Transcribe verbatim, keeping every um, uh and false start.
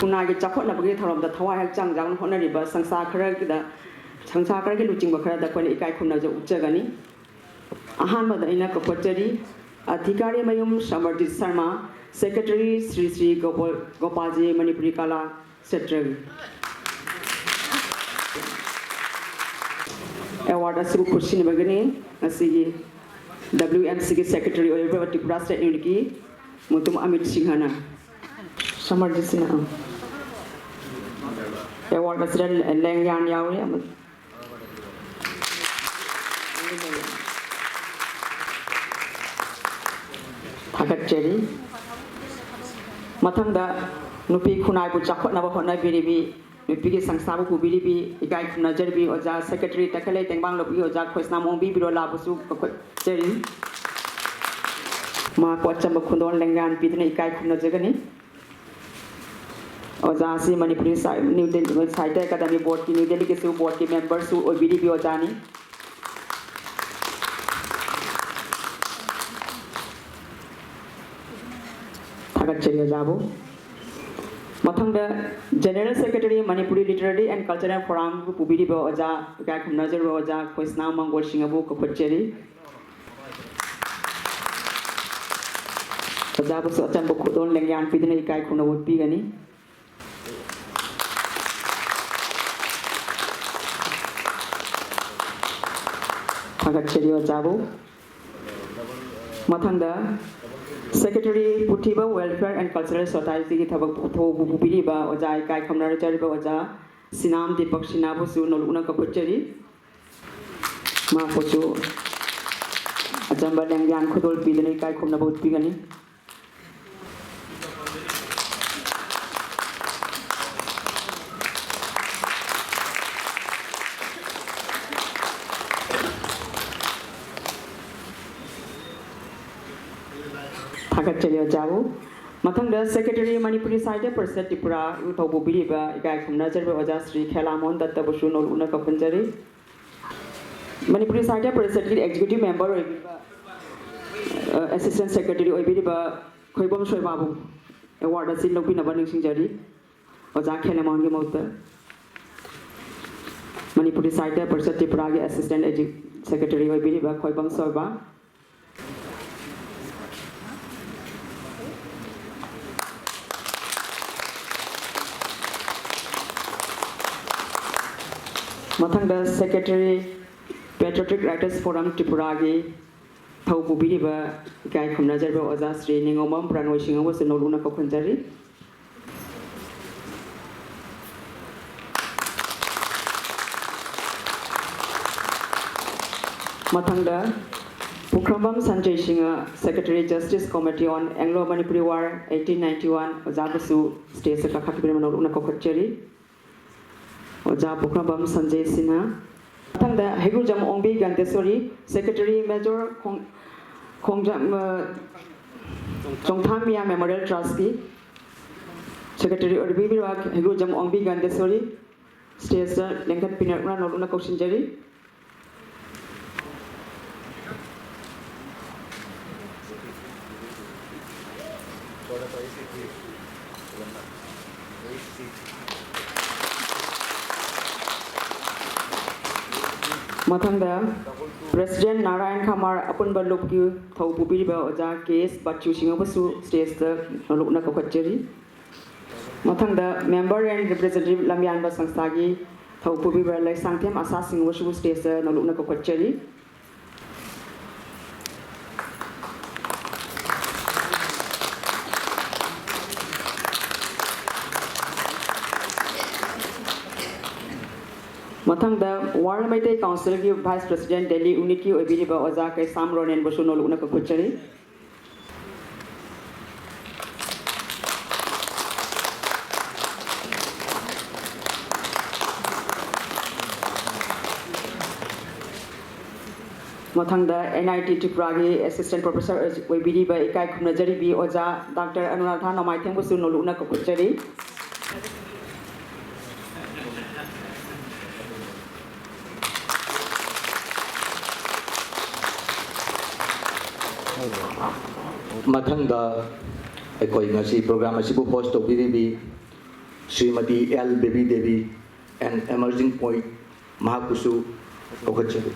ꯈꯨꯟꯅꯥꯏꯒꯤ ꯆꯥꯎꯈꯠꯅꯕꯒꯤ ꯊꯧꯔꯝꯗ ꯊꯋꯥꯏ ꯍꯛꯆꯥꯡ ꯌꯥꯎꯅ ꯍꯣꯠꯅꯔꯤꯕ ꯁꯪꯁꯊꯥ ꯈꯔꯒꯤꯗ, ꯁꯪꯁꯊꯥ ꯈꯔꯒꯤ ꯂꯨꯆꯤꯡꯕ ꯈꯔꯗ ꯑꯩꯈꯣꯏꯅ ꯏꯀꯥꯏ ꯈꯨꯝꯅꯖ ꯎꯠꯆꯒꯅꯤ꯫ ꯑꯍꯥꯟꯕꯗ ꯑꯩꯅ ꯀꯧꯈꯠꯆꯔꯤ ꯑꯙꯤꯀꯥꯔꯤ ꯃꯌꯨꯝ ꯁꯃꯔꯖꯤꯠ ꯁꯔꯃ, ꯁꯦꯀ꯭ꯔꯦꯇꯔꯤ ꯁ꯭ꯔꯤ ꯁ꯭ꯔꯤ ꯒꯣꯄꯥꯜ, ꯒꯣꯄꯥꯜꯖꯤ ꯃꯅꯤꯄꯨꯔꯤ ꯀꯂꯥ ꯁꯦꯇ꯭ꯔꯒꯤ꯫ ꯑꯦꯋꯥꯔꯗ ꯑꯁꯤꯕꯨ ꯈꯨꯠꯁꯤꯟꯅꯕꯒꯤꯅꯤ ꯉꯁꯤꯒꯤ ꯗꯕ꯭ꯂꯤꯎ ꯑꯦꯝ ꯁꯤꯒꯤ ꯁꯦꯀ꯭ꯔꯦꯇꯔꯤ ꯑꯣꯏꯔꯤꯕ ꯇ꯭ꯔꯤꯄꯨꯔꯥ ꯁ꯭ꯇꯦꯠ ꯌꯨꯅꯤꯠꯀꯤ ꯃꯨꯇꯨꯝ ꯑꯃꯤꯠ ꯁꯤꯡꯍꯅ꯫ ꯁꯃꯔꯖꯤꯠꯁꯤꯅ, ꯑꯥ꯫ ꯑꯦꯋꯥꯔꯗ ꯑꯁꯤꯗ ꯂꯦꯡꯌꯥꯟ ꯌꯥꯎꯔꯤ ꯑꯃ-, ꯊꯥꯒꯠꯆꯔꯤ꯫ ꯃꯊꯪꯗ ꯅꯨꯄꯤ ꯈꯨꯟꯅꯥꯏꯕꯨ ꯆꯥꯎꯈꯠꯅꯕ ꯍꯣꯠꯅꯕꯤꯔꯤꯕꯤ, ꯅꯨꯄꯤꯒꯤ ꯁꯪꯁꯊꯥꯕꯨ ꯄꯨꯕꯤꯔꯤꯕꯤ, ꯏꯀꯥꯏ ꯈꯨꯝꯅꯖꯔꯤꯕꯤ ꯑꯣꯖꯥ ꯁꯦꯀ꯭ꯔꯦꯇꯔꯤ ꯇꯈꯦꯜꯂꯩ ꯇꯦꯡꯕꯥꯡ ꯂꯧꯕꯤ ꯑꯣꯖꯥ ꯈꯣꯏꯁꯅꯥꯝ ꯑꯣꯡꯕꯤ ꯕꯤꯔꯣꯂꯥꯕꯨꯁꯨ ꯀꯧꯈꯠꯆꯔꯤ꯫ ꯃꯍꯥꯛꯄꯨ ꯑꯆꯝꯕ ꯈꯨꯗꯣꯜ ꯂꯦꯡꯌꯥꯟ ꯄꯤꯗꯨꯅ ꯏꯀꯥꯏ ꯈꯨꯝꯅꯖꯒꯅꯤ꯫ ꯑꯣꯖꯥ ꯑꯁꯤ ꯃꯅꯤꯄꯨꯔꯤ ꯁꯥ-, ꯅ꯭ꯌꯨ ꯗꯦꯜꯂꯤ ꯁꯥꯍꯤꯇ꯭ꯌ ꯑꯦꯀꯥꯗꯃꯤ ꯕꯣꯔꯗꯀꯤ, ꯅ꯭ꯌꯨ ꯗꯦꯜꯂꯤꯒꯤꯁꯨ ꯕꯣꯔꯗꯀꯤ ꯃꯦꯝꯕꯔꯁꯨ ꯑꯣꯏꯕꯤꯔꯤꯕꯤ ꯑꯣꯖꯥꯅꯤ꯫ ꯊꯥꯒꯠꯆꯔꯤ ꯑꯣꯖꯥꯕꯨ꯫ ꯃꯊꯪꯗ general secretary Manipuri literary and cultural ꯐꯣꯔꯝꯕꯨ ꯄꯨꯕꯤꯔꯤꯕ ꯑꯣꯖꯥ ꯏꯀꯥꯏ ꯈꯨꯝꯅꯖꯔꯤꯕ ꯑꯣꯖꯥ ꯈꯣꯏꯁꯅꯥꯝ ꯃꯪꯒꯣꯜ ꯁꯤꯡꯍꯕꯨ ꯀꯧꯈꯠꯆꯔꯤ꯫ ꯑꯣꯖꯥꯕꯨꯁꯨ ꯑꯆꯝꯕ ꯈꯨꯗꯣꯜ ꯂꯦꯡꯌꯥꯟ ꯄꯤꯗꯨꯅ ꯏꯀꯥꯏ ꯈꯨꯝꯅꯕ ꯎꯠꯄꯤꯒꯅꯤ꯫ ꯊꯥꯒꯠꯆꯔꯤ ꯑꯣꯖꯥꯕꯨ꯫ ꯃꯊꯪꯗ ꯁꯦꯀ꯭ꯔꯦꯇꯔꯤ ꯄꯨꯊꯤꯕ ꯋꯦꯜꯐꯤꯌꯔ ꯑꯦꯟ ꯀꯜꯆꯔꯦꯜ ꯁꯣꯁꯥꯏꯇꯤꯒꯤ ꯊꯕꯛ ꯊꯧꯕꯨ ꯄꯨꯕꯤꯔꯤꯕ ꯑꯣꯖꯥ ꯏꯀꯥꯏ ꯈꯨꯝꯅꯖꯔꯤꯕ ꯑꯣꯖꯥ ꯁꯤꯅꯥꯝ ꯗꯤꯄꯛ ꯁꯤꯅꯥꯕꯨꯁꯨ ꯅꯧꯂꯨꯛꯅ ꯀꯧꯈꯠꯆꯔꯤ꯫ ꯃꯍꯥꯛꯄꯨꯁꯨ ꯑꯆꯝꯕ ꯂꯦꯡꯌꯥꯟ ꯈꯨꯗꯣꯜ ꯄꯤꯗꯨꯅ ꯏꯀꯥꯏ ꯈꯨꯝꯅꯕ ꯎꯠꯄꯤꯒꯅꯤ꯫ ꯊꯥꯒꯠꯆꯔꯤ ꯑꯣꯖꯥꯕꯨ꯫ ꯃꯊꯪꯗ ꯁꯦꯀ꯭ꯔꯦꯇꯔꯤ ꯃꯅꯤꯄꯨꯔꯤ ꯁꯥꯍꯤꯇ꯭ꯌ ꯄꯔꯤꯁꯠ ꯇ꯭ꯔꯤꯄꯨꯔꯥ ꯊꯧꯄꯨꯕꯤꯔꯤꯕ ꯏꯀꯥꯏ ꯈꯨꯝꯅꯖꯔꯤꯕ ꯑꯣꯖꯥ ꯁ꯭ꯔꯤ ꯈꯦꯂꯥꯃꯣꯍꯟ ꯗꯠꯇꯕꯨꯁꯨ ꯅꯧꯂꯨꯛꯅ ꯀꯧꯈꯟꯖꯔꯤ꯫ ꯃꯅꯤꯄꯨꯔꯤ ꯁꯥꯍꯤꯇ꯭ꯌ ꯄꯔꯤꯁꯠꯀꯤ ꯑꯦꯛꯖꯤꯀ꯭ꯌꯨꯇꯤꯚ ꯃꯦꯝꯕꯔ ꯑꯣꯏꯕꯤꯕ, ꯑ, ꯑꯦꯁꯤꯁꯇꯦꯟ ꯁꯦꯀ꯭ꯔꯦꯇꯔꯤ ꯑꯣꯏꯕꯤꯔꯤꯕ ꯈꯣꯏꯕꯝ ꯁꯣꯏꯕꯥꯕꯨ ꯑꯦꯋꯥꯔꯗ ꯑꯁꯤ ꯂꯧꯕꯤꯅꯕ ꯅꯤꯡꯁꯤꯡꯖꯔꯤ꯫ ꯑꯣꯖꯥ ꯈꯦꯂꯦꯃꯣꯟꯒꯤ ꯃꯍꯨꯠꯇ ꯃꯅꯤꯄꯨꯔꯤ ꯁꯥꯍꯤꯇ꯭ꯌ ꯄꯔꯤꯁꯠ ꯇ꯭ꯔꯤꯄꯨꯔꯥꯒꯤ ꯑꯦꯁꯤꯁꯇꯦꯟ ꯑꯦꯖꯨ-, ꯁꯦꯀ꯭ꯔꯦꯇꯔꯤ ꯑꯣꯏꯕꯤꯔꯤꯕ ꯈꯣꯏꯕꯝ ꯁꯣꯏꯕ꯫ ꯃꯊꯪꯗ ꯁꯦꯀ꯭ꯔꯦꯇꯔꯤ, ꯄꯦꯇ꯭ꯔꯣꯇꯤꯛ ꯔꯥꯏꯇꯔꯁ ꯐꯣꯔꯝ ꯇ꯭ꯔꯤꯄꯨꯔꯥꯒꯤ ꯊꯧ ꯄꯨꯕꯤꯔꯤꯕ ꯏꯀꯥꯏ ꯈꯨꯝꯅꯖꯔꯤꯕ ꯑꯣꯖꯥ ꯁ꯭ꯔꯤ ꯅꯤꯉꯣꯝꯕꯝ ꯄ꯭ꯔꯥꯟꯋꯣꯏ ꯁꯤꯡꯍꯕꯨꯁꯨ ꯅꯧꯂꯨꯛꯅ ꯀꯧꯈꯟꯖꯔꯤ꯫ ꯃꯊꯪꯗ ꯄꯨꯈ꯭ꯔꯝꯕꯝ Sanjoy Singh, Secretary Justice Committee on Anglo Manipuri War eighteen ninety-one, ꯑꯣꯖꯥꯕꯨꯁꯨ ꯁ꯭ꯇꯦꯖꯇ ꯀꯥꯈꯠꯄꯤꯔꯝꯅ ꯅꯧꯂꯨꯛꯅ ꯀꯧꯈꯠꯆꯔꯤ꯫ ꯑꯣꯖꯥ ꯄꯨꯈ꯭ꯔꯝꯕꯝ ꯁꯟꯖꯣꯏ ꯁꯤꯡꯍ꯫ ꯃꯊꯪꯗ ꯍꯩꯒ꯭ꯔꯨꯖꯝ ꯑꯣꯡꯕꯤ ꯒꯥꯟꯙꯦꯁꯣꯔꯤ, Secretary Major ꯈꯣꯡ-, ꯈꯣꯡꯖꯝ, ꯑ, ꯆꯣꯡꯊꯥꯝ ꯃꯤꯌꯥ Memorial Trustꯀꯤ Secretary ꯑꯣꯏꯕꯤꯔꯤꯕ ꯍꯩꯒ꯭ꯔꯨꯖꯝ ꯑꯣꯡꯕꯤ ꯒꯥꯟꯙꯦꯁꯣꯔꯤ ꯁ꯭ꯇꯦꯖꯇ ꯂꯦꯡꯈꯠꯄꯤꯔꯛꯅ ꯅꯧꯂꯨꯛꯅ ꯀꯧꯁꯤꯟꯖꯔꯤ꯫ ꯃꯊꯪꯗ President ꯅꯥꯔꯥꯌꯟ ꯈꯥꯃꯥꯔ ꯑꯄꯨꯟꯕ ꯂꯨꯞꯀꯤ ꯊꯧ ꯄꯨꯕꯤꯔꯤꯕ ꯑꯣꯖꯥ ꯀꯦ ꯑꯦꯁ ꯕꯥꯆꯨ ꯁꯤꯡꯍꯕꯨꯁꯨ ꯁ꯭ꯇꯦꯖꯇ ꯅꯧꯂꯨꯛꯅ ꯀꯧꯈꯠꯆꯔꯤ꯫ ꯃꯊꯪꯗ Member and Representative ꯂꯝꯌꯥꯟꯕ ꯁꯪꯁꯊꯥꯒꯤ ꯊꯧ ꯄꯨꯕꯤꯕ ꯂꯩꯁꯥꯡꯊꯦꯝ ꯑꯁꯥ ꯁꯤꯡꯍꯕꯨꯁꯨ ꯁ꯭ꯇꯦꯖꯇ ꯅꯧꯂꯨꯛꯅ ꯀꯧꯈꯠꯆꯔꯤ꯫ ꯃꯊꯪꯗ World ꯃꯩꯇꯩ ꯀꯥꯎꯟꯁꯤꯜꯒꯤ Vice President ꯗꯦꯜꯂꯤ ꯌꯨꯅꯤꯠꯀꯤ ꯑꯣꯏꯕꯤꯔꯤꯕ ꯑꯣꯖꯥ ꯀꯩꯁꯥꯝ ꯔꯣꯅꯦꯟꯕꯨꯁꯨ ꯅꯧꯂꯨꯛꯅ ꯀꯧꯈꯠꯆꯔꯤ꯫ ꯃꯊꯪꯗ ꯑꯦꯟ ꯑꯥꯏ ꯇꯤ ꯇ꯭ꯔꯤꯄꯨꯔꯥꯒꯤ Assistant Professor ꯑꯣꯏꯕꯤꯔꯤꯕ ꯏꯀꯥꯏ ꯈꯨꯝꯅꯖꯔꯤꯕꯤ ꯑꯣꯖꯥ ꯗꯥꯛꯇꯔ ꯑꯅꯨꯔꯥꯙꯥ ꯅꯣꯡꯃꯥꯏꯊꯦꯝꯕꯨꯁꯨ ꯅꯧꯂꯨꯛꯅ ꯀꯧꯈꯠꯆꯔꯤ꯫ ꯃꯊꯪꯗ ꯑꯩꯈꯣꯏ ꯉꯁꯤ program ꯑꯁꯤꯕꯨ host ꯇꯧꯕꯤꯔꯤꯕꯤ Shrimati L Bebi Devi, an emerging poet, ꯃꯍꯥꯛꯄꯨꯁꯨ ꯀꯧꯈꯠꯆꯔꯤ꯫